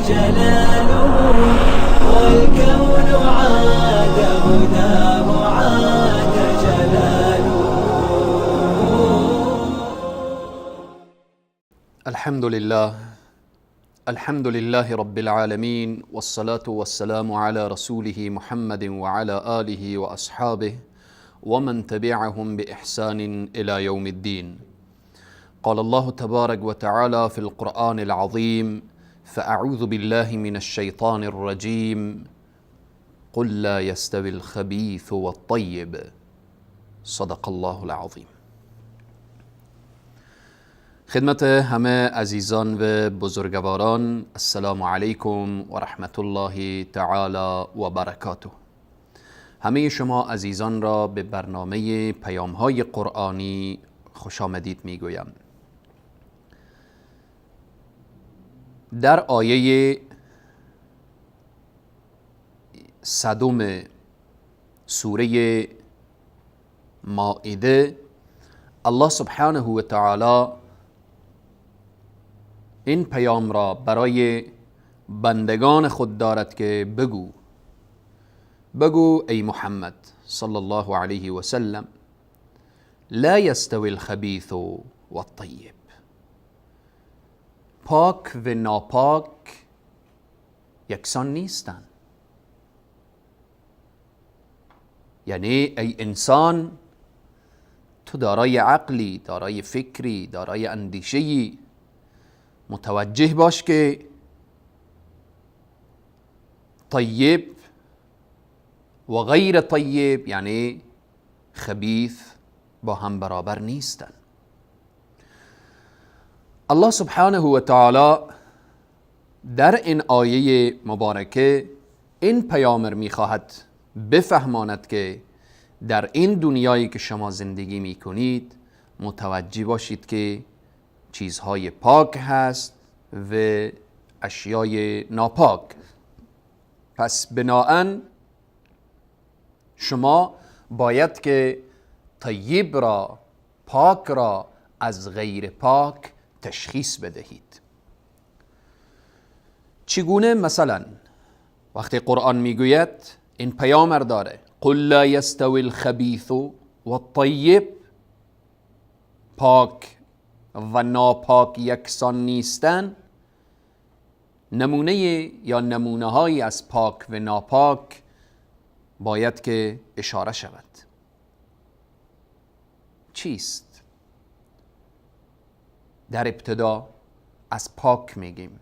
جلاله، والكون عاد هداه عاد جلاله. الحمد لله، الحمد لله رب العالمين، والصلاة والسلام على رسوله محمد وعلى آله وأصحابه ومن تبعهم بإحسان إلى يوم الدين. قال الله تبارك وتعالى في القرآن العظيم: فأعوذ بالله من الشيطان الرجيم، قل لا يستوي الخبيث والطيب. صدق الله العظیم. خدمت همه عزیزان و بزرگواران، السلام علیکم و رحمت الله تعالی و برکاته. همه شما عزیزان را به برنامه پیام های قرآنی خوش آمدید میگویم. در آیه 100 سوره مائده الله سبحانه و تعالی این پیام را برای بندگان خود دارد که بگو، بگو ای محمد صلی الله علیه و سلم، لا یستوی الخبیث والطیب. پاک و ناپاک یکسان نیستند. یعنی ای انسان، تو دارای عقلی، دارای فکری، دارای اندیشه‌ای، متوجه باش که طیب و غیر طیب یعنی خبیث با هم برابر نیستند. الله سبحانه و تعالی در این آیه مبارکه این پیام میخواهد بفهماند که در این دنیایی که شما زندگی میکنید متوجه باشید که چیزهای پاک هست و اشیای ناپاک. پس بناءً شما باید که طیب را، پاک را از غیر پاک تشخیص بدهید. چگونه؟ مثلا وقتی قرآن میگوید این پیام داره، قل لا یستوی الخبیث والطیب، پاک و ناپاک یکسان نیستن. نمونه یا نمونه هایی از پاک و ناپاک باید که اشاره شود. چیست؟ در ابتدا از پاک میگیم،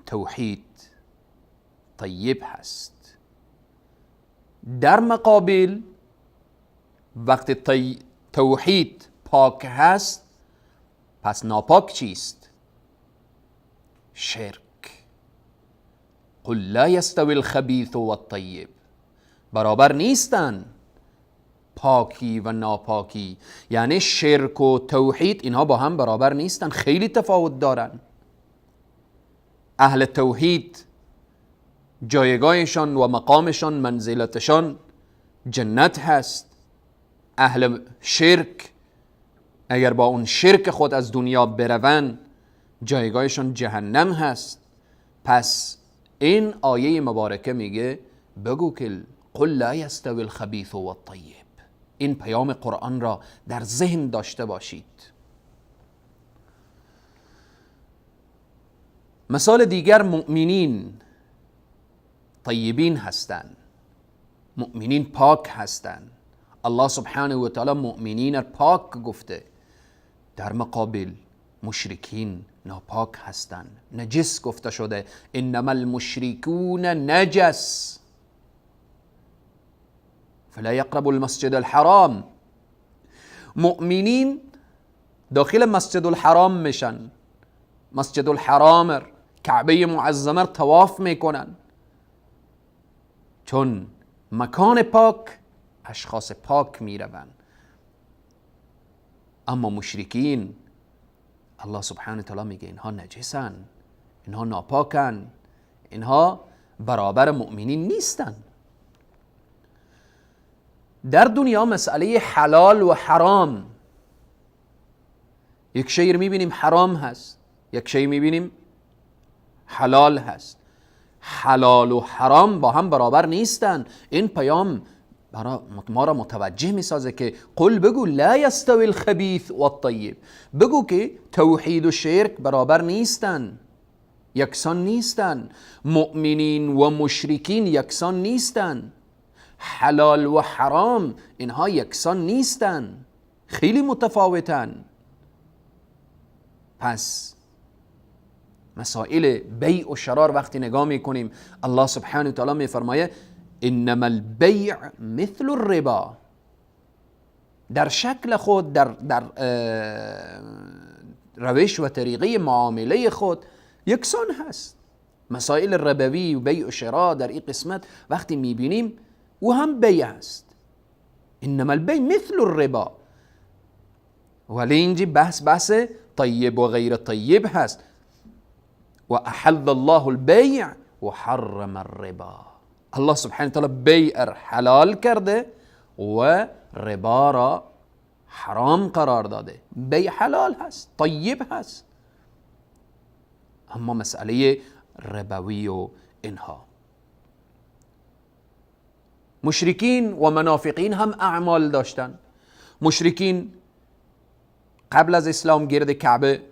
توحید طیب هست. در مقابل وقتی توحید پاک هست، پس ناپاک چیست؟ شرک. قل لا یستوی الخبیث والطیب، برابر نیستن پاکی و ناپاکی. یعنی شرک و توحید اینها با هم برابر نیستن، خیلی تفاوت دارن. اهل توحید جایگاهشان و مقامشان، منزلتشان جنت هست. اهل شرک اگر با اون شرک خود از دنیا بروند، جایگاهشان جهنم هست. پس این آیه مبارکه میگه بگو که قل لا یستوی الخبیث والطیب. این پیام قرآن را در ذهن داشته باشید. مثال دیگر، مؤمنین طیبین هستند، مؤمنین پاک هستند. الله سبحانه و تعالی مؤمنین پاک گفته. در مقابل مشرکین ناپاک هستند، نجس گفته شده. انما المشرکون نجس فلا یقربوا المسجد الحرام. مؤمنین داخل مسجد الحرام میشن، مسجد الحرام، کعبه معظمه طواف میکنن، چون مکان پاک اشخاص پاک میروند. اما مشرکین الله سبحانه تعالی میگه اینها نجسن، اینها ناپاکن، اینها برابر مؤمنین نیستن. در دنیا مسئله حلال و حرام، یک شی میبینیم حرام هست، یک شی میبینیم حلال هست. حلال و حرام با هم برابر نیستن. این پیام ما را متوجه میسازه که قل، بگو، لا یستوی الخبیث و الطیب، بگو که توحید و شرک برابر نیستن، یکسان نیستن، مؤمنین و مشرکین یکسان نیستن، حلال و حرام اینها یکسان نیستن، خیلی متفاوتن. پس مسائل بیع و شرار وقتی نگاه میکنیم، الله سبحانه و تعالی میفرمایه انما البیع مثل الربا، در شکل خود، در روش و طریقه معامله خود یکسان هست. مسائل ربوی و بیع و شراء در این قسمت وقتی میبینیم او هم بیع است، انما البیع مثل الربا. ولی اینجا بحث طیب و غیر طیب هست. و احل الله البیع و حرم الربا، الله سبحانه و تعالی بیع حلال کرده و ربا را حرام قرار داده. بیع حلال هست، طیب هست، اما مسئله ربوی و اینها. مشرکین و منافقین هم اعمال داشتن. مشرکین قبل از اسلام گرد کعبه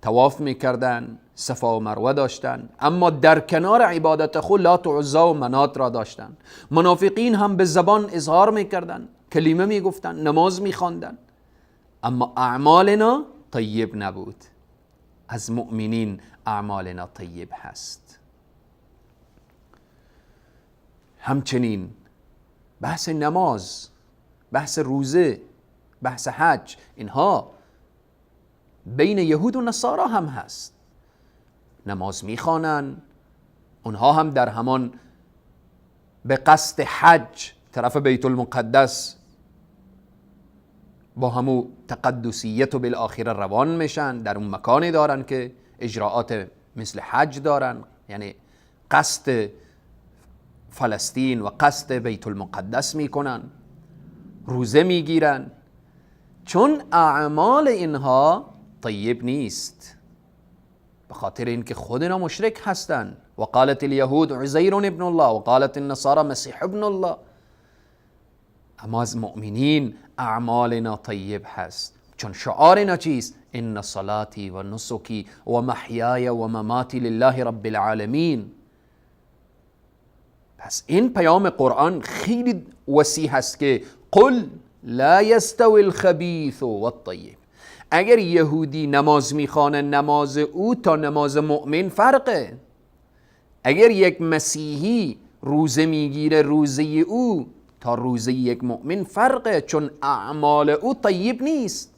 طواف میکردن، صفا و مروه داشتن، اما در کنار عبادت خود لات و عزا و منات را داشتن. منافقین هم به زبان اظهار میکردن، کلمه میگفتن، نماز میخواندن، اما اعمالنا طیب نبود. از مؤمنین اعمالنا طیب هست. همچنین بحث نماز، بحث روزه، بحث حج، اینها بین یهود و نصارا هم هست. نماز میخوانن، اونها هم در همان به قصد حج طرف بیت المقدس با همو تقدسیت و بالآخره روان میشن، در اون مکانی دارن که اجراعات مثل حج دارن، یعنی قصد فلسطین و قصد بیت المقدس میکنن، روزه میگیرن. چون اعمال اینها طیب نیست، به خاطر اینکه خود اینا مشرک هستن. و قالت الیهود عزیر ابن الله و قالت النصارى مسیح ابن الله. اما از مؤمنین اعمالنا طیب هست، چون شعارنا چیست؟ ان صلاتی و نسکی و محیای و مماتی لله رب العالمین. پس این پیام قرآن خیلی وسیع هست که قل لا یستوی الخبیث و الطیب. اگر یهودی نماز میخوانه، نماز او تا نماز مؤمن فرقه. اگر یک مسیحی روزه میگیره، روزه او تا روزه یک مؤمن فرقه، چون اعمال او طیب نیست.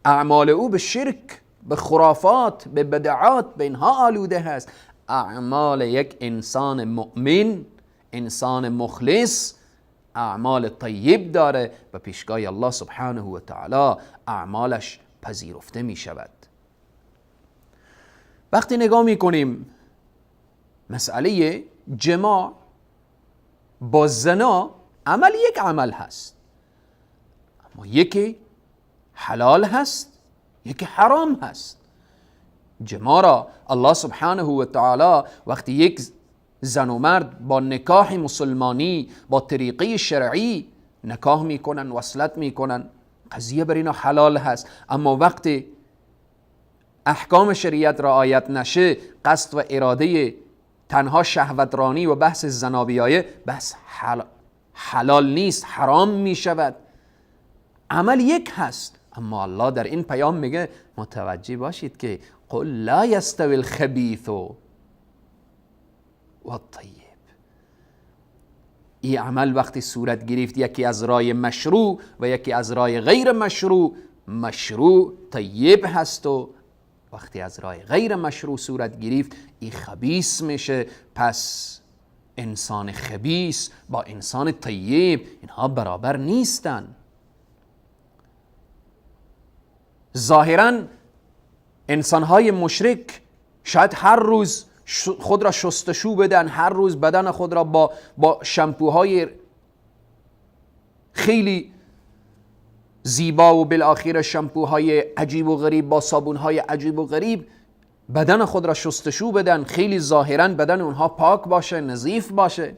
اعمال او به شرک، به خرافات، به بدعات، به اینها آلوده هست. اعمال یک انسان مؤمن، انسان مخلص، اعمال طیب داره و پیشگاه الله سبحانه و تعالی اعمالش پذیرفته می شود. وقتی نگاه می کنیم مسئله جماع با زنا، عمل یک عمل هست، اما یکی حلال هست، یکی حرام هست. جماع را الله سبحانه و تعالی وقتی یک زن و مرد با نکاح مسلمانی، با طریقه شرعی نکاح میکنن، وصلت میکنن، قضیه بر اینا حلال هست. اما وقتی احکام شریعت رعایت نشه، قصد و اراده تنها شهوترانی و بحث زنا بیایه، بحث حلال نیست، حرام میشود. عمل یک هست، اما الله در این پیام میگه متوجه باشید که قل لا یستوی الخبیث و الطیب. این عمل وقتی صورت گرفت، یکی از رای مشروع و یکی از رای غیر مشروع، مشروع طیب هست و وقتی از رای غیر مشروع صورت گرفت این خبیث میشه. پس انسان خبیث با انسان طیب اینها برابر نیستن. ظاهراً انسانهای مشرک شاید هر روز خود را شستشو بدن، هر روز بدن خود را با شامپوهای خیلی زیبا و بالاخره شامپوهای عجیب و غریب، با صابونهای عجیب و غریب بدن خود را شستشو بدن، خیلی ظاهرا بدن اونها پاک باشه، نظیف باشه.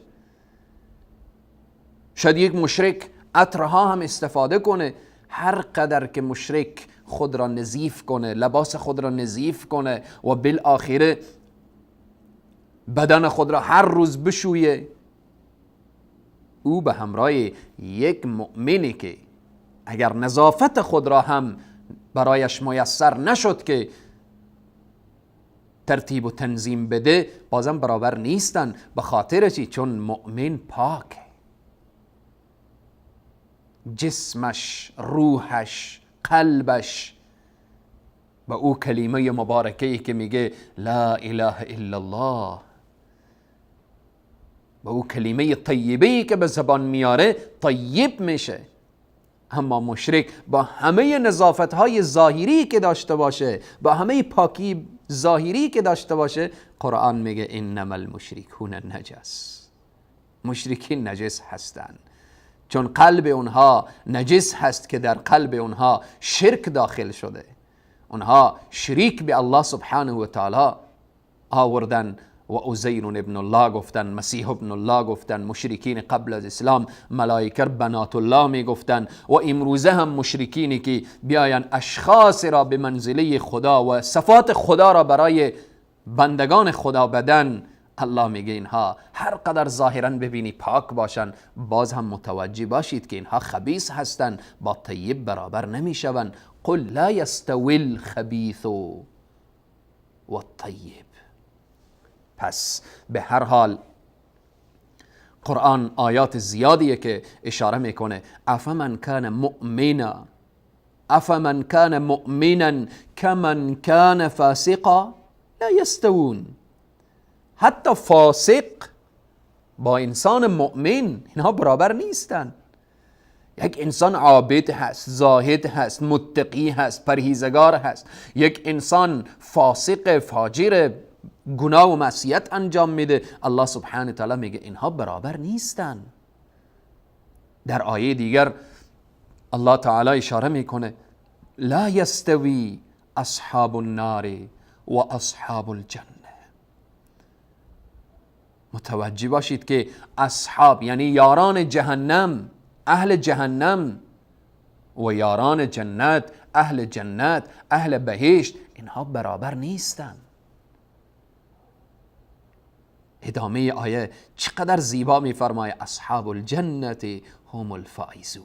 شاید یک مشرک عطرها هم استفاده کنه. هر قدر که مشرک خود را نظیف کنه، لباس خود را نظیف کنه و بالآخره بدن خود را هر روز بشویه، او به همراه یک مؤمنی که اگر نظافت خود را هم برایش میسر نشد که ترتیب و تنظیم بده، بازم برابر نیستن. به خاطر چی؟ چون مؤمن پاکه، جسمش، روحش، قلبش با او کلمه مبارکه‌ای که میگه لا اله الا الله، با او کلمه طیبه‌ای که به زبان میاره طیب میشه. اما مشرک با همه نظافت‌های ظاهری که داشته باشه، با همه پاکی ظاهری که داشته باشه، قرآن میگه انما المشرکون نجس، مشرکین نجس هستند، چون قلب اونها نجس هست که در قلب اونها شرک داخل شده. اونها شریک به الله سبحانه و تعالی آوردن و عزیر ابن الله گفتن، مسیح ابن الله گفتن، مشرکین قبل از اسلام ملائکه بنات الله می گفتن و امروزه هم مشرکینی که بیاین اشخاص را به منزله خدا و صفات خدا را برای بندگان خدا بدن، الله میگه اینها هر قدر ظاهرا ببینی پاک باشن، باز هم متوجه باشید که اینها خبیث هستن، با طیب برابر نمیشون. قل لا یستوی الخبیث و الطیب. پس به هر حال قرآن آیات زیادیه که اشاره میکنه افمن کان مؤمنا، افمن کان مؤمنا کمن کان فاسقا لا یستوون. حتی فاسق با انسان مؤمن اینها برابر نیستن. یک انسان عابد هست، زاهد هست، متقی هست، پرهیزگار هست. یک انسان فاسق، فاجر، گناه و معصیت انجام میده. الله سبحانه تعالی میگه اینها برابر نیستن. در آیه دیگر الله تعالی اشاره میکنه لا یستوی اصحاب النار و اصحاب الجنه. متوجه باشید که اصحاب یعنی یاران جهنم، اهل جهنم، و یاران جنت، اهل جنت، اهل بهشت، اینها برابر نیستن. ادامه آیه چقدر زیبا میفرمایه اصحاب الجنت هم الفائزون.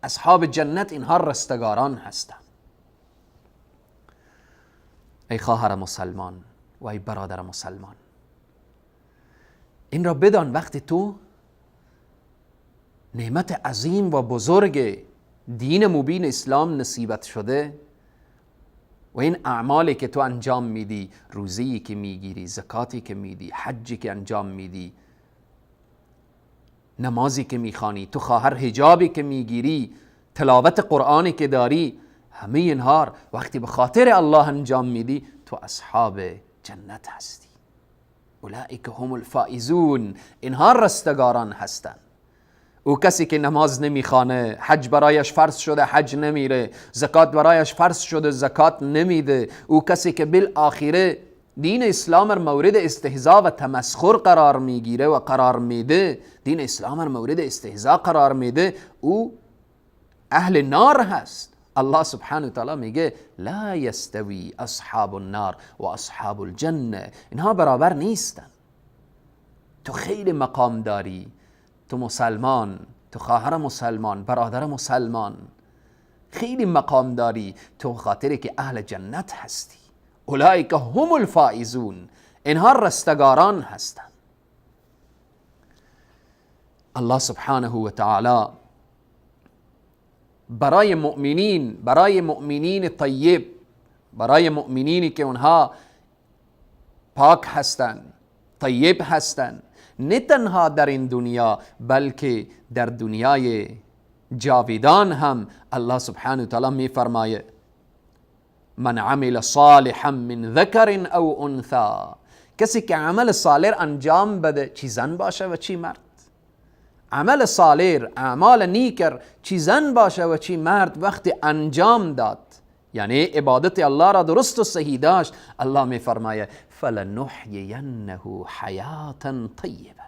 اصحاب جنت اینها رستگاران هستند. ای خواهر مسلمان و ای برادر مسلمان، این را بدان وقتی تو نعمت عظیم و بزرگ دین مبین اسلام نصیبت شده و این اعمالی که تو انجام میدی، روزی که میگیری، زکاتی که میدی، حجی که انجام میدی، نمازی که میخوانی، تو خواهر حجابی که میگیری، تلاوت قرآنی که داری، همه اینها وقتی به خاطر الله انجام میدی تو اصحاب جنت هستی. اولئک هم الفائزون، اینها رستگاران هستند. او کسی که نماز نمیخوانه، حج برایش فرض شده حج نمیره، زکات برایش فرض شده زکات نمیده، او کسی که بالآخره دین اسلام مورد استهزا و تمسخر قرار میگیره و قرار میده، دین اسلام مورد استهزا قرار میده، او اهل نار هست. الله سبحانه و تعالی میگه لا یستوی اصحاب النار و اصحاب الجنه، اینها برابر نیستن. تو خیلی مقام داری، تو مسلمان، تو خواهر مسلمان، برادر مسلمان، خیلی مقام داری، تو خاطری که اهل جنت هستی. اولئک هم الفائزون، اینها رستگاران هستند. الله سبحانه و تعالی برای مؤمنین، برای مؤمنین طیب، برای مؤمنینی که اونها پاک هستند، طیب هستند، نه تنها در این دنیا بلکه در دنیای جاویدان هم الله سبحانه و تعالی می فرمایه من عمل صالحا من ذکر او انثی، کسی که عمل صالح انجام بده، چی زن باشه و چی مرد، عمل صالح، اعمال نیکر، چی زن باشه و چی مرد، وقتی انجام داد یعنی عبادت الله را درست و صحیح داشت، الله می فرماید فلنحیینه حیاتا طیبه،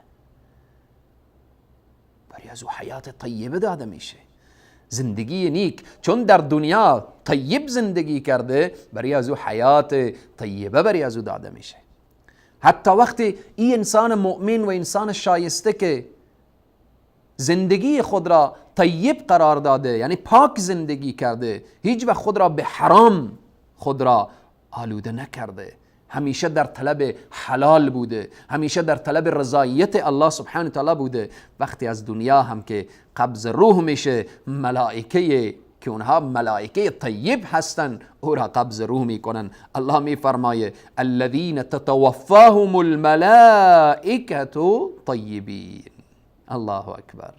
برای از او حیات طیبه داده میشه، زندگی نیک. چون در دنیا طیب زندگی کرده، برای از او حیات طیبه برای از او داده میشه. حتی وقتی این انسان مؤمن و انسان شایسته که زندگی خود را طیب قرار داده، یعنی پاک زندگی کرده، هیچ وقت خود را به حرام خود را آلوده نکرده، همیشه در طلب حلال بوده، همیشه در طلب رضایت الله سبحانه تعالی بوده، وقتی از دنیا هم که قبض روح میشه، ملائکه که اونها ملائکه طیب هستن او را قبض روح میکنن. الله میفرمایه الذین تتوفاهم الملائکه طیبین. الله اکبر.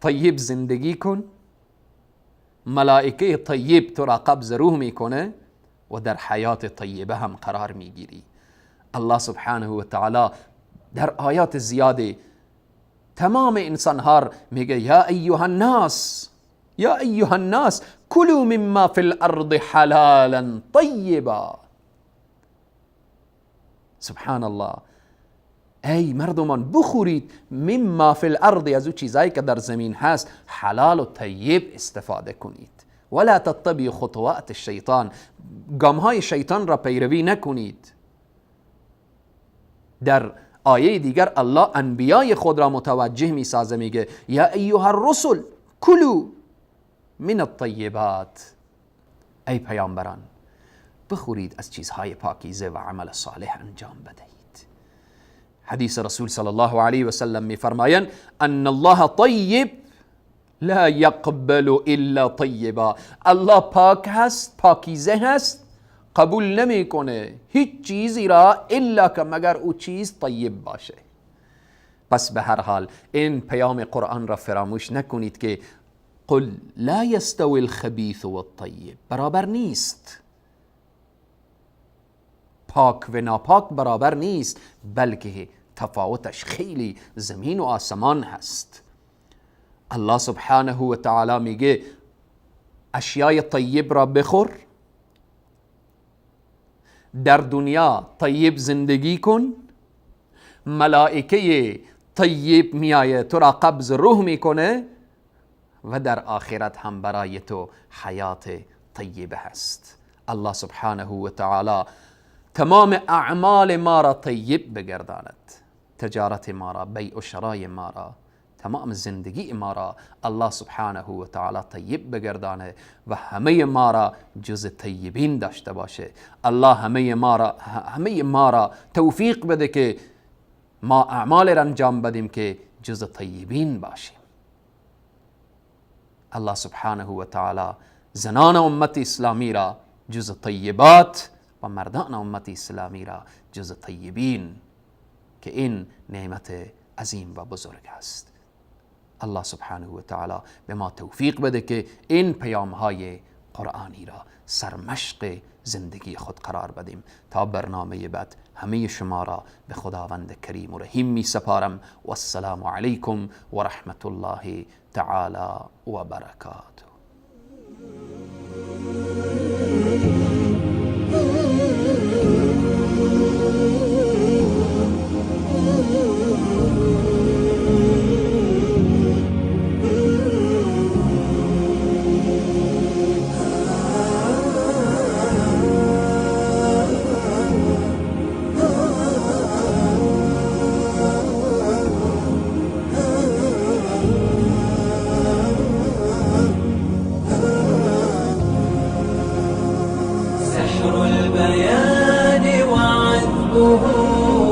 طیب زندگی کن، ملائکه طیب تو را قبض روح میکنه و در حیات طیبه هم قرار میگیری. الله سبحانه و تعالی در آیات زیاده تمام انسانها میگه یا ایها الناس، یا ایها الناس کلوا مما فی الارض حلالا طیبا. سبحان الله، ای مردمان بخورید مما فی الارض، از او چیزایی که در زمین هست حلال و طیب استفاده کنید. ولا تتبعوا خطوات الشیطان، گامهای شیطان را پیروی نکنید. در آیه دیگر الله انبیای خود را متوجه می سازه، میگه یا ایها الرسل کلوا من الطیبات، ای پیامبران بخورید از چیزهای پاکیزه و عمل صالح انجام بدهید. حدیث رسول صلی الله علیه و سلم می فرمایند ان الله طیب لا یقبل الا طیبا. الله پاک هست، پاکیزه هست، قبول نمیکنه هیچ چیزی را الا که مگر او چیز طیب باشه. پس به هر حال این پیام قرآن را فراموش نکنید که قل لا یستوی الخبیث والطیب، برابر نیست، پاک و ناپاک برابر نیست، بلکه تفاوتش خیلی زمین و آسمان هست. الله سبحانه و تعالی میگه اشیای طیب را بخور، در دنیا طیب زندگی کن، ملائکه طیب میایه تو را قبض روح میکنه و در آخرت هم برای تو حیات طیبه هست. الله سبحانه و تعالی تمام اعمال ما را طیب بگرداند، تجارت ما را، بیع و شرای ما را، تمام زندگی ما را الله سبحانه و تعالی طیب بگردانه و همه ما را جز طیبین داشته باشه. الله همه ما را توفیق بده که ما اعمال را انجام بدیم که جز طیبین باشیم. الله سبحانه و تعالی زنان امت اسلامی را جز طیبات و مردان امت اسلامی را جز طیبین، که این نعمت عظیم و بزرگ است. الله سبحانه و تعالی به ما توفیق بده که این پیام های قرآنی را سرمشق زندگی خود قرار بدیم. تا برنامه بعد همه شما را به خداوند کریم و رحیم می سپارم. و السلام علیکم و رحمت الله تعالی و برکاته.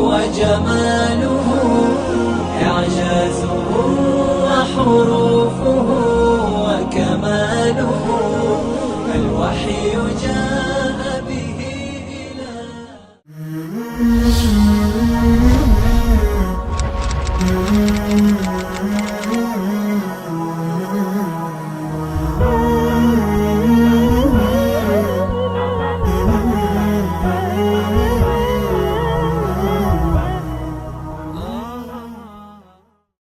وجماله إعجازه وحروفه.